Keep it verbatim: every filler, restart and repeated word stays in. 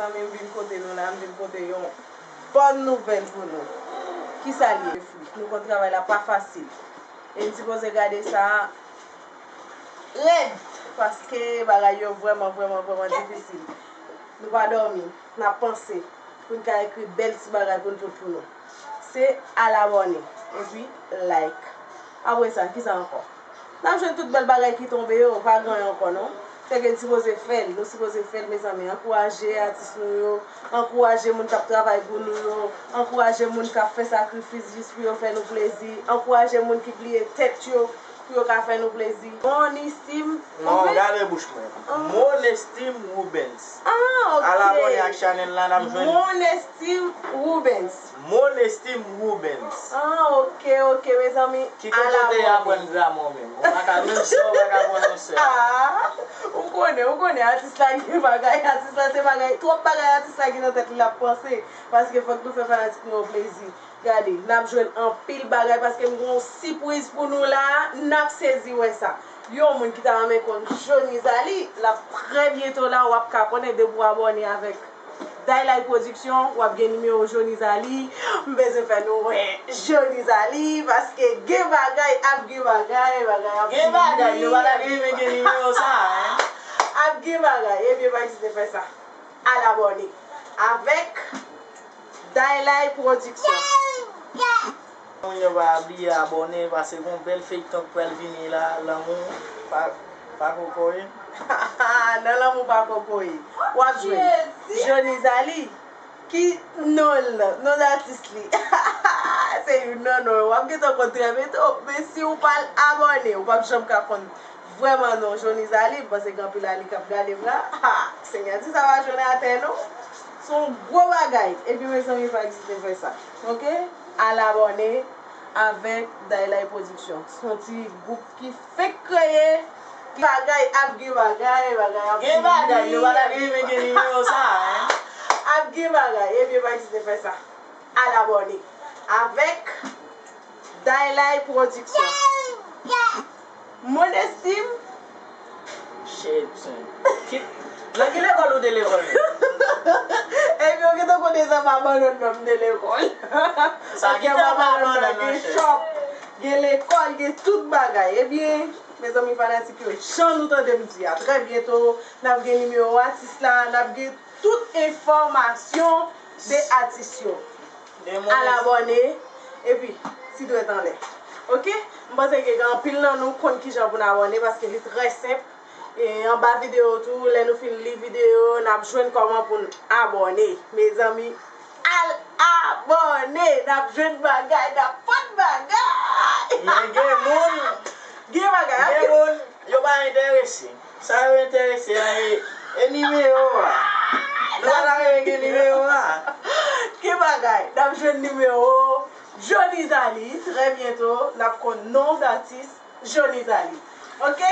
Zanmi m, vin kote nou la, m vin pote yon bòn nouvèl pou nou. Kisa l ye? Nou konn travay la pa fasil. E n sipoze gade sa rèd, paske bagay yo vrèman, vrèman, vrèman difisil. Nou pa dòmi, n ap panse pou n ka ekri bèl ti bagay pou n tout pou nou. Se al abòne, epi like. Apre sa, kisa ankò? N ap jwenn tout bèl bagay ki tonbe yo, pa gen anyen ankò non. Fè ke n sipoze fè l, nou sipoze fè l, mezanmi. Ankouraje atis nou yo, ankouraje moun k ap travay pou nou yo, ankouraje moun k ap fè sakrifis jis pou yo fè nou plezi, ankouraje moun ki pliye tèt yo pou yo ka fè nou plezi. Mon estim. Non, gade bouch mwen. Mon estim Rubens. Ah, ok. Al abòne ak chanèl la, n ap jwenn. Mon estim Rubens. Mon estim Rubens. Ah, ok, ok, mezanmi. Ki kote w te aprann gramè w menm? Ou pa ka menm sa, ou pa ka pwononse a. Ah, ou konnen, ou konnen, atis la gen bagay, atis la se bagay, twòp bagay atis la gen nan tèt li l ap panse, paske fòk nou fè fanatik nou yo plezi. Gade, n ap jwenn anpil bagay, paske m gen yon sipriz pou nou la, n ap sezi wè sa. Yon moun ki ta renmen konn Jony Zali, l ap trè byento la, w ap ka konnen depi w abòne avèk Daylay Production, w ap gen nimewo Jony Zali. M bezwen fè nou wè Jony Zali, paske gen bagay, ap gen bagay, bagay ap gen bagay, nou pa ta gen, men gen nimewo sa, hein. Ap gen bagay, ebyen, pa ezite fè sa. Al abòne avèk Daylay Production. Moun yo pa bliye abòne, paske gon bèl feyton k pral vini la, lanmou pa, pa kokoye. Nan lanmou pa kokoye. W ap jwenn Jony Zali, ki non l, non datis li. Se youn nan non yo. W ap gentan konn trè byento, men si w pa abòne, ou p ap janm ka konn vrèman non Jony Zali, m panse gen anpil Ali k ap gade m la. Ha! Senyè di sa pa jwenn atè non. Se yon gwo bagay. Epi mezanmi pa ezite fè sa. Ok? Al abòne avèk Daylay Production. Se yon ti gwoup ki fenk kreye. Bagay ap gen bagay, bagay ap gen bagay, nou pa ta gen men gen nimewo sa, hein. Ap gen bagay, ebyen pa ezite fè sa. Al abòne avèk Daylay Production. Mon estim. Shit, son. Ki, nan ki lekòl ou te lekòl menm? Ebyen, ou gentan konnen sa pa abandonn non m te lekòl. Sa ki te pa abandonn, gen shop, gen lekòl, gen tout bagay. Ebyen, mezanmi fanatik yo, jan nou tande m di a, trè byento, n ap gen nimewo atis la, n ap gen tout enfòmasyon de atis yo. Al abòne, epi ti dwèt anlè. Ok? M panse ke gen anpil nan nou konn kijan pou n abòne, paske li trè senp. E anba videyo tou, lè nou fin li videyo, n ap jwenn kòman pou n abòne. Mezanmi, al abòne! N ap jwenn bagay, n ap pot bagay! Men gen moun, gen bagay, gen moun, yo pa enterese. Sa yo enterese a e, e nimewo a. Nou pa ta renmen gen nimewo a. Ki bagay? N ap jwenn nimewo Jony Zali, trè byento, n ap konn non datis Jony Zali. Ok?